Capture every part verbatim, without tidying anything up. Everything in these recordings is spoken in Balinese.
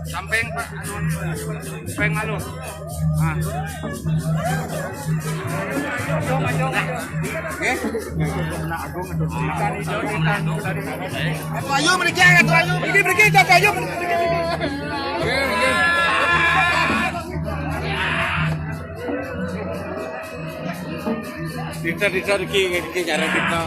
Samping, Pak, anu, samping alus. Ah. Nggih. Anak Agung itu. Atu Ayu mriki, Atu Ayu. Mriki, mriki, Atu Ayu. Mriki, mriki. Nggih, nggih. Dita, Dita, Diki, Diki, cara Dita.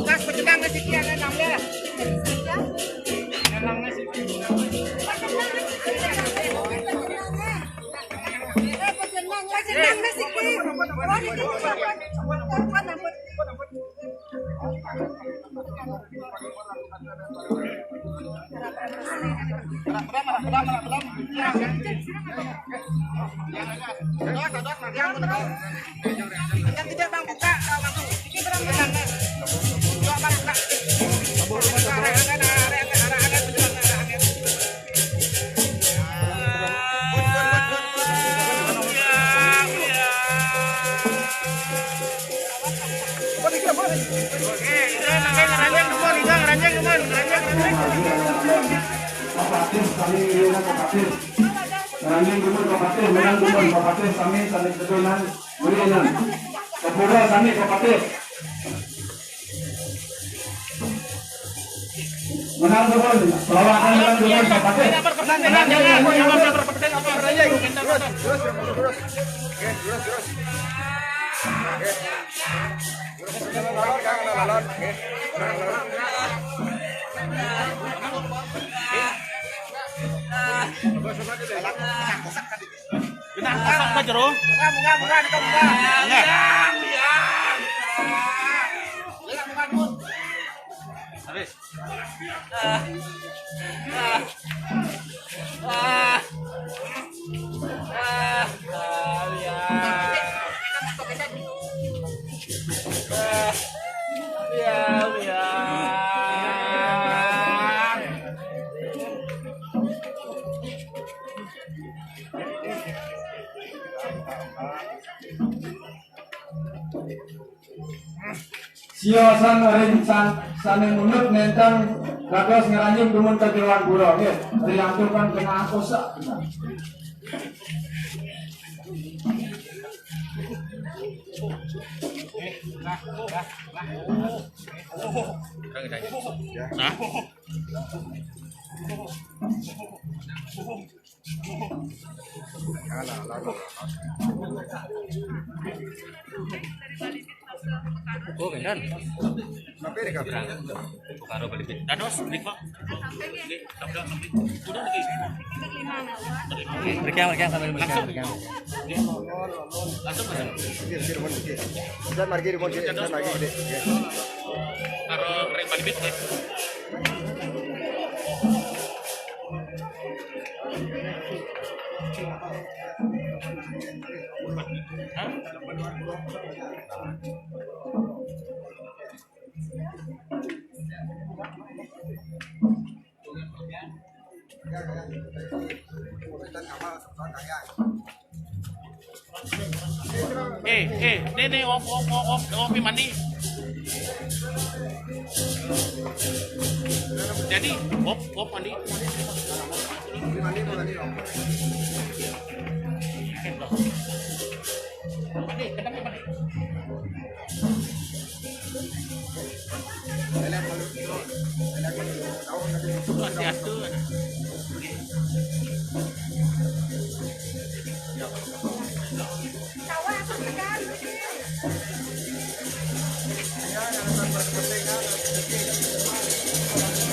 Mas, pecenang ke siki, ada enam belas. Enam belas siki. Papatih, sami ngiringan papatih. Ngeranjing dumun papatih, menang dumun papatih, sami sané keturunan ngiringan. Kepura sami papatih. Menang dumun, bawakan menang dumun papatih. Ngeranjing dumun. Genah masak ka jero. Bunga, bunga, bunga, bunga, bunga. Bunga. Habis. Siosan ring san-, sané mundut nénten dados ngranjing dumun ka Déwan Pura, nggih. Riantukan kena angkusa. Nah. Oh, benar. Mampir ka? Karo balik. Dados, nih, Pak. Nih, tabrak, nih. Udah lagi. Berkiang, berkiang, sambil berkiang, berkiang. Langsung, langsung. Kecil, kecil, Mon, kecil. Udah margi, Mon, kecil. Udah margi, gede. Karo ring balik, nih. Eh, eh, nih, nih, op, op, op, op, op, mandi. Jadi, op, op, mandi.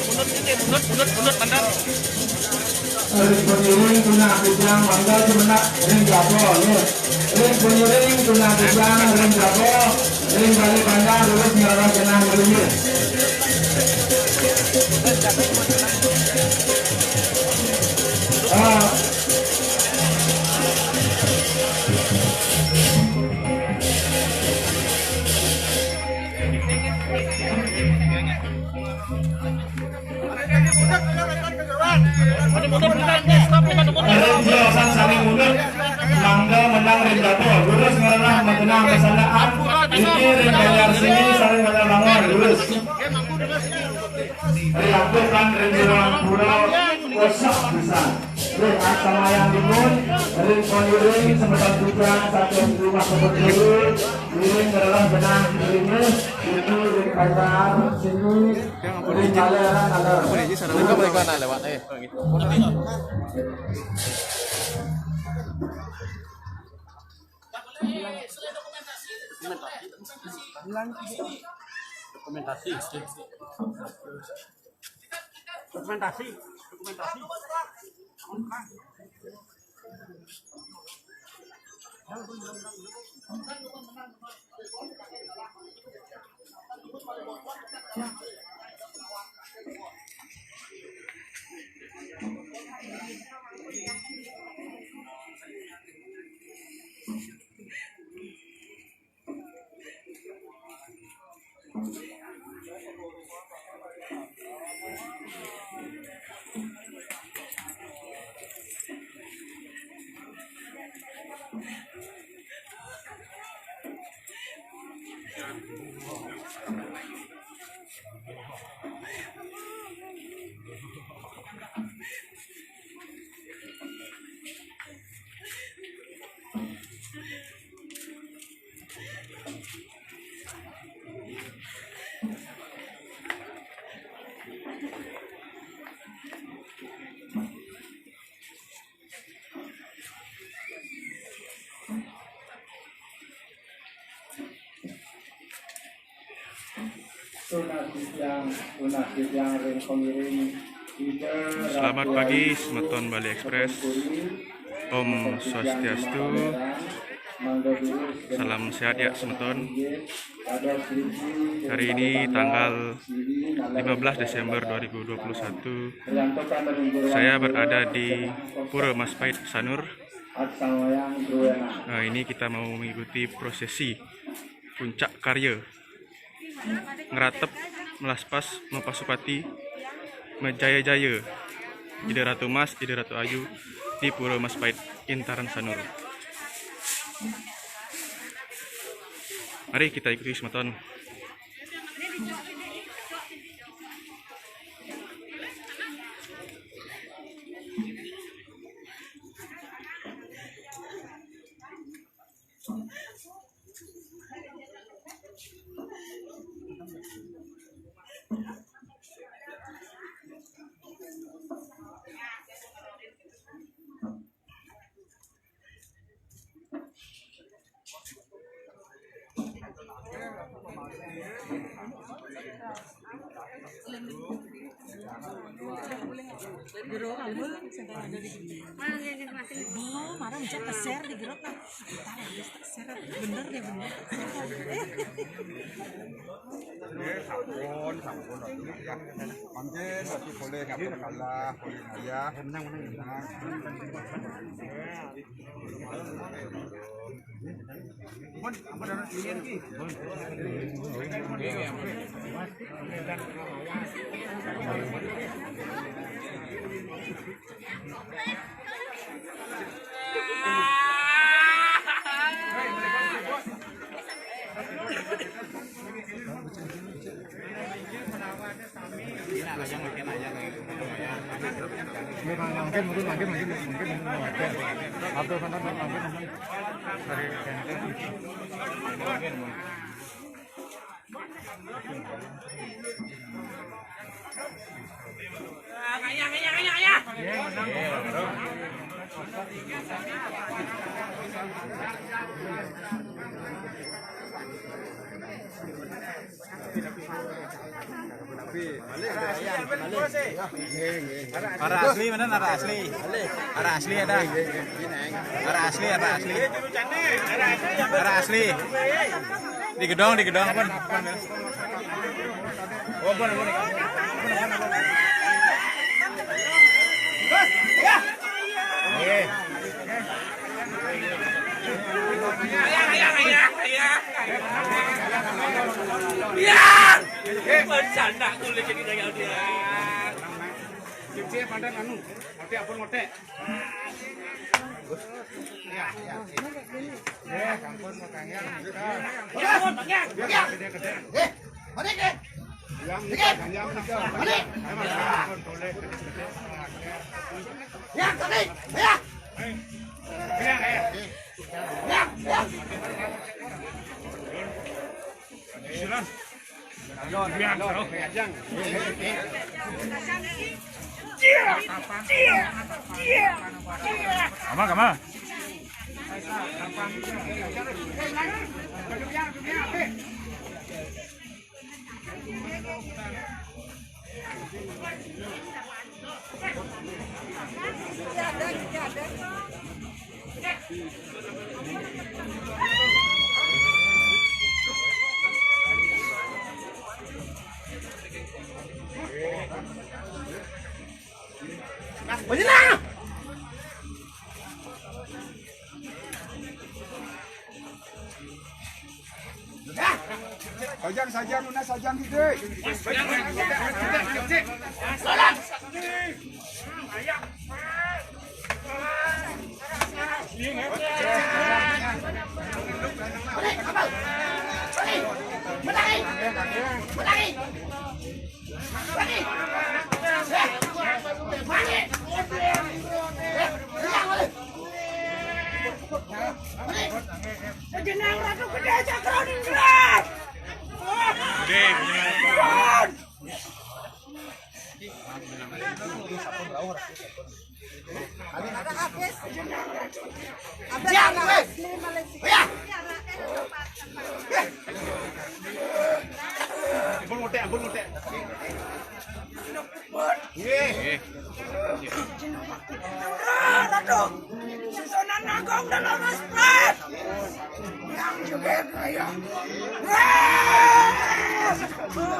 Mundur, mundur, mundur, mundur, mandar. Ring pengiring tuna kujang mangga semenak ring jago, ya. Ring pengiring tuna kujang ring jago, ring balik bandar lurus ngarah kenah melinggir. Ah. Ring jelasan saling mundur, mangga menang ring dapur, lurus ngarah matenang kesanaan, iki ring banjar sini, saling banjar bangun, lurus. Ring aku kan ring jurang pura, kosak pisan. Ring asamayang timun, ring poniring, semeton kujang, saking rumah kebun dulu, ring ngarah benang, ring itu, ring pacar, sini, Yang ampun, ring izin. Kaler, kaler. Ampun, izin, sarana. Mereka, mereka anak lewat, eh. Dokumentasi. Dokumentasi. Dokumentasi. Tunas titiang, tunas titiang ring pengiring. Selamat pagi, semeton Bali Express. Om Swastiastu. Salam sehat ya, semeton. Hari ini tanggal lima belas Desember dua ribu dua puluh satu. Saya berada di Pura Mas Pait, Sanur. Nah, ini kita mau mengikuti prosesi puncak karya. Ngratep, melaspas, mapasupati, majaya-jaya Ida Ratu Mas, Ida Ratu Ayu di Pura Mas Pait, Intaran Sanur. Mari kita ikuti semeton. Belum, marang bisa teser di grup, nah. Ntar habis teser, bener deh, bener. Nggih, sampun, sampun, ya. Mangkin, tapi boleh ngatur kalah, boleh ngayah. Menang, menang, menang. Mungkin, mungkin, mungkin, mungkin, mungkin, mungkin. Apa, apa, apa, mungkin, mungkin. Arah asli mana, arah asli? Arah asli ada. Arah asli, arah asli. Arah asli. Di gedong, di gedong apa? Oh, boleh, boleh. Nggih. Biar. Bercanda kulit ini dengan dia. Cip-cip, pandan anu. Ngotek, ampun, ngotek. Ya, ya, ya. Ya, ampun, mau tanya. Ya, ampun, tanya. Ya. Gede, gede. Eh, balik, eh. Yang, yang, yang. Balik. Emang, ampun, boleh. Ya, tadi. Ya. Ya, ya. Ya, ya. Silakan. Aman, aman. Sajang, sajang, lunas, sajang, gede. Sejenang Ratu Gede Cakra Ningrat. Gede, bener. Ada habis. Habis. Ya, habis. Ya. Ampun, ngotek, ampun, ngotek. Nggih. Aduh, susunan Agung dan Mas Pres. Yang juga kaya. Wes. Wes.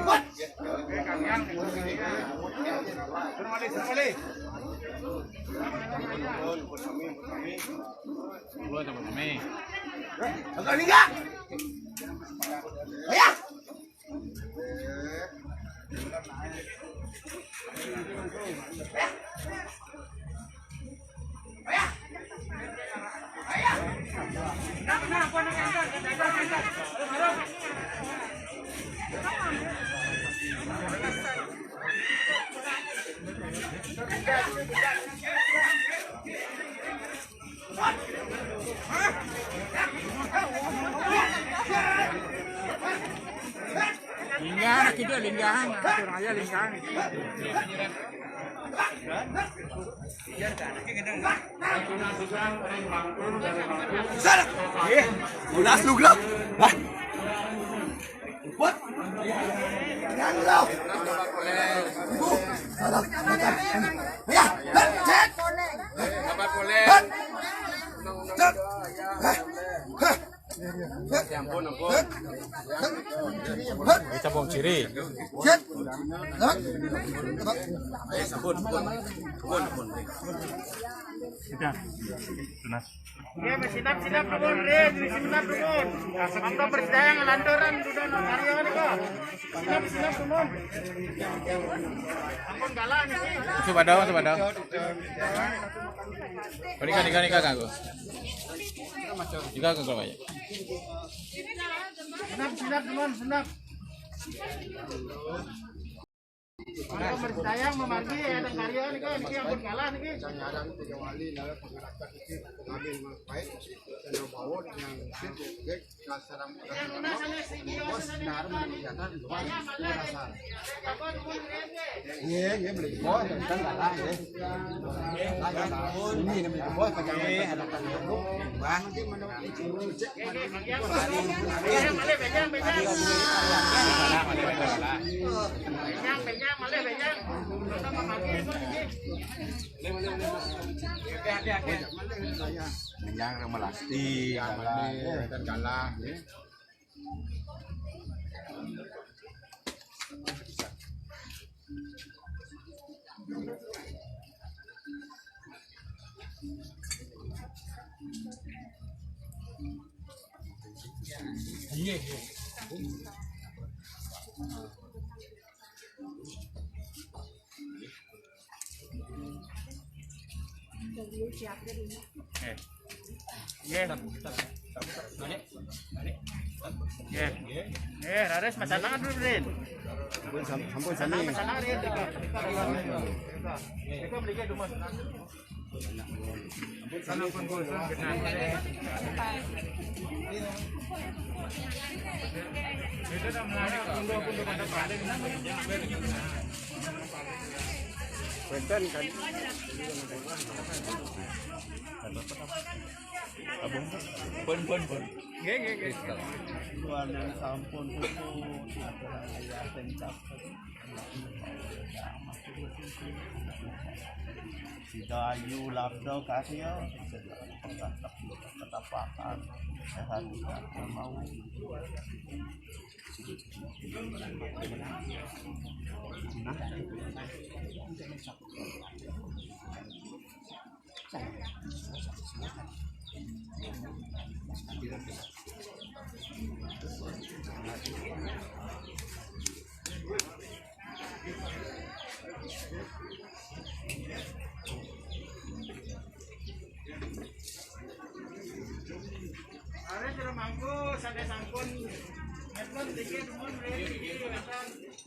Wes. Wes. Wes. Wes. Wes. Wes. Wes. Wes. Wes. Wes. Wes. Wes. Wes. Linggang, kita linggang, atur aja linggang. Salah. Eh, ulas lu, Grok. Hah? Buat. Yang lo. Ibu. Salah. Ya, cek. Cek. Hah? Hah? Ya ampun, ampun. Kita bong ciri. Ampun, ampun. Ampun, ampun. Sudah. Tunas. Oke, sinap, sinap, turun, Rin. Sinap, turun. Sampai percaya ngelanturan, sudah, no, hari ini, kok. Sinap, sinap, turun. Ampun, galah, nih. Coba dong, coba dong. Ini kan, ini kan, ini kan, ganggu. Juga ke keluarganya. Senap, senap, teman, senap. Kalau percaya memanggil ya, ada karya nih kan, ini ampun kalah nih kan. Saya nyadang tiga wali, lalu pengerasa kecil, pengambil yang baik, dan bau yang sip, ya, oke. Yang lunas sana si Gio sana. Iya, iya, beli. Oh, tentang kalah, ya. Ini, ini, beli. Oh, pakai ada kan. Bang, gimana? Bejang, bejang. Bejang, bejang, malih bejang. Bejang, melasti, galang, ya, dan galang, ya. Eh. Nggih. Nggih. Nggih, raris masanangan dulu, Rin. Ampun, sam-, ampun, sami. Masanangan, Rin. Rika, Rika, Rika. Rika, beli ke rumah. Ampun, sami, ampun, ampun. Punten kan. Pun, pun, pun. Nggih, nggih, nggih. Tuhan yang sampun puput, ya, sing tak. Sida ayu labda karya, ketapakan, sehat, mau. Are sudah mangku, sampai sampun. Edmund dikit, mun ready, ready, ready.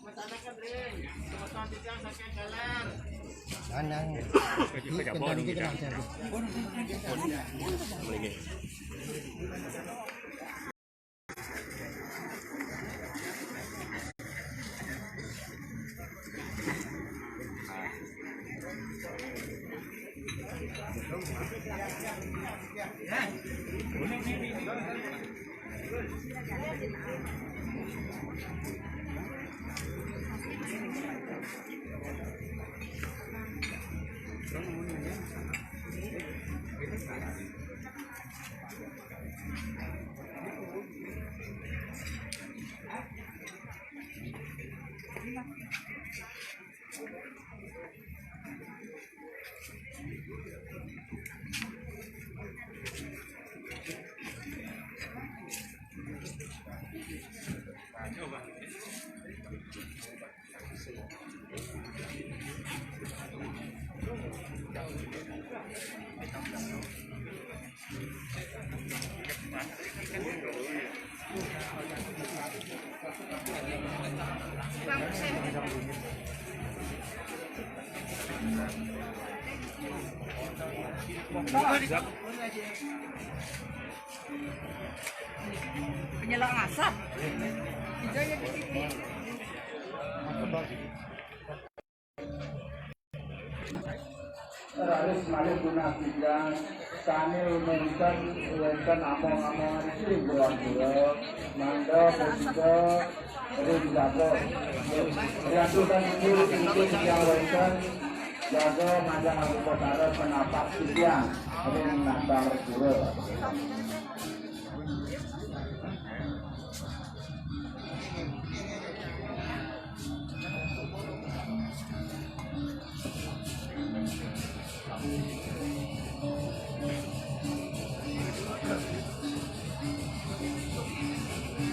Masyarakat, ready. Teman-teman, saking galar. Anang. Ini kendali kita, Mas, ya. Penyelak asap. Hijau ya di sini. Raris malih punapika sané wénten, wénten among-amongan ring Grawangpura, mangda prasida ring jaga. Riantusan inggih sing wénten jaga majeng upakara penapak titiang ring Natar Pura.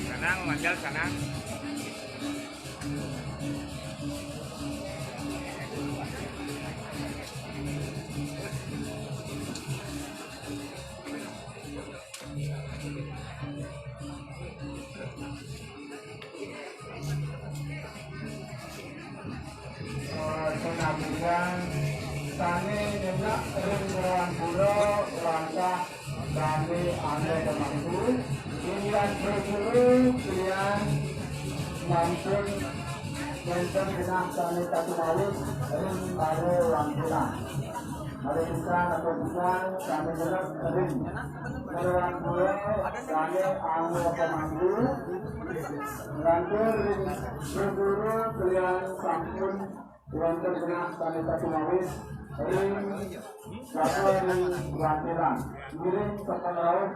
Sanang, manjal sanang. Sanabuhan sané nyemak ring Grawangpura wantah sané angga pamangku, inggih Guru Priyan sampun wénten genah sané katumawis ring para wangsulan. Malih pisan atur pisan sané nyemak ring Grawangpura sané angga pamangku, nglantur ring Guru Priyan sampun wénten genah sané katumawis ring Grawangpura. Ngiring sampun rauh.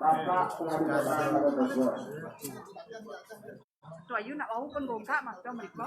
Bapak Wali Kota Kota Bogor. Tuh, ayu nak wau pun gongkak, Mas, tuh, mriko.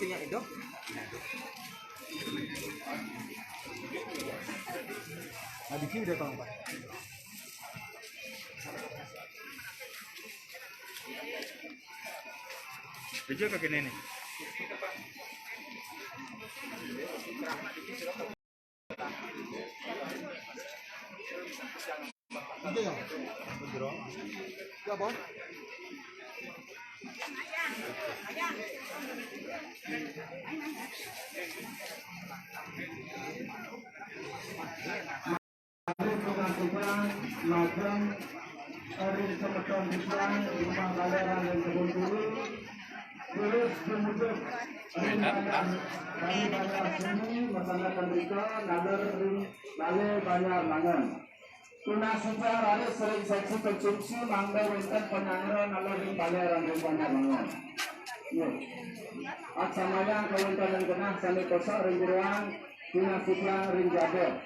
Sing yang itu? Nah, di sini udah tolong, Pak. Kerja kaki nenek. Iya, ya. Ya, Bos. Majeng ring semeton titiang, Ring Baleran ring Kebun Turi, terus tumuju ring Banjar, ring Banjar Seni, masandekan rika, nalur ring Balé Banjar Mangun. Tunas titiang raris ring seksi konsumsi, mangda wénten panyanggra nalur ring Baleran ring Banjar Mangun. Nggih. Aksamayang kawéntenan genah sané kosa ring jeroan, tunas titiang ring jaba.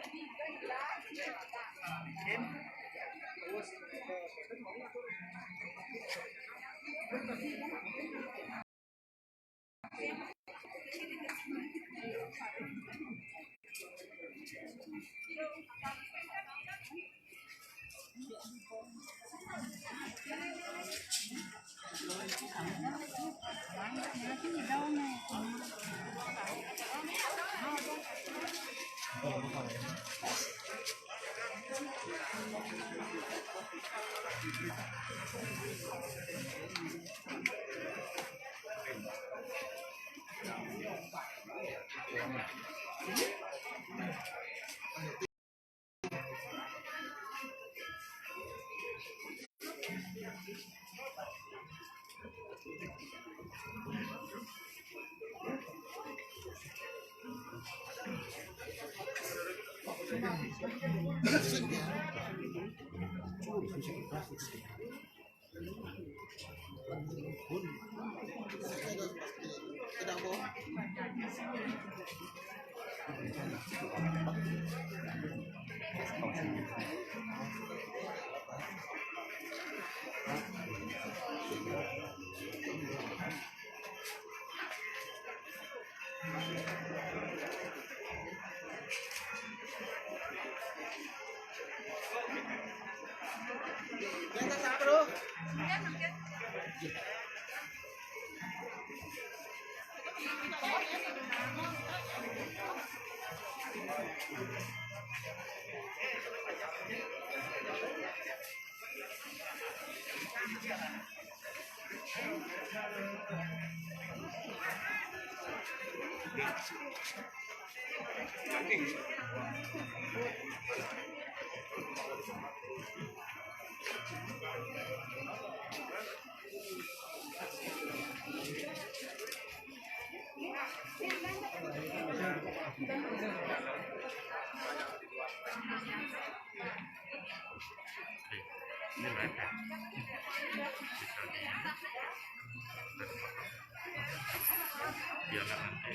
Ini live ya. Biar nggak nanti.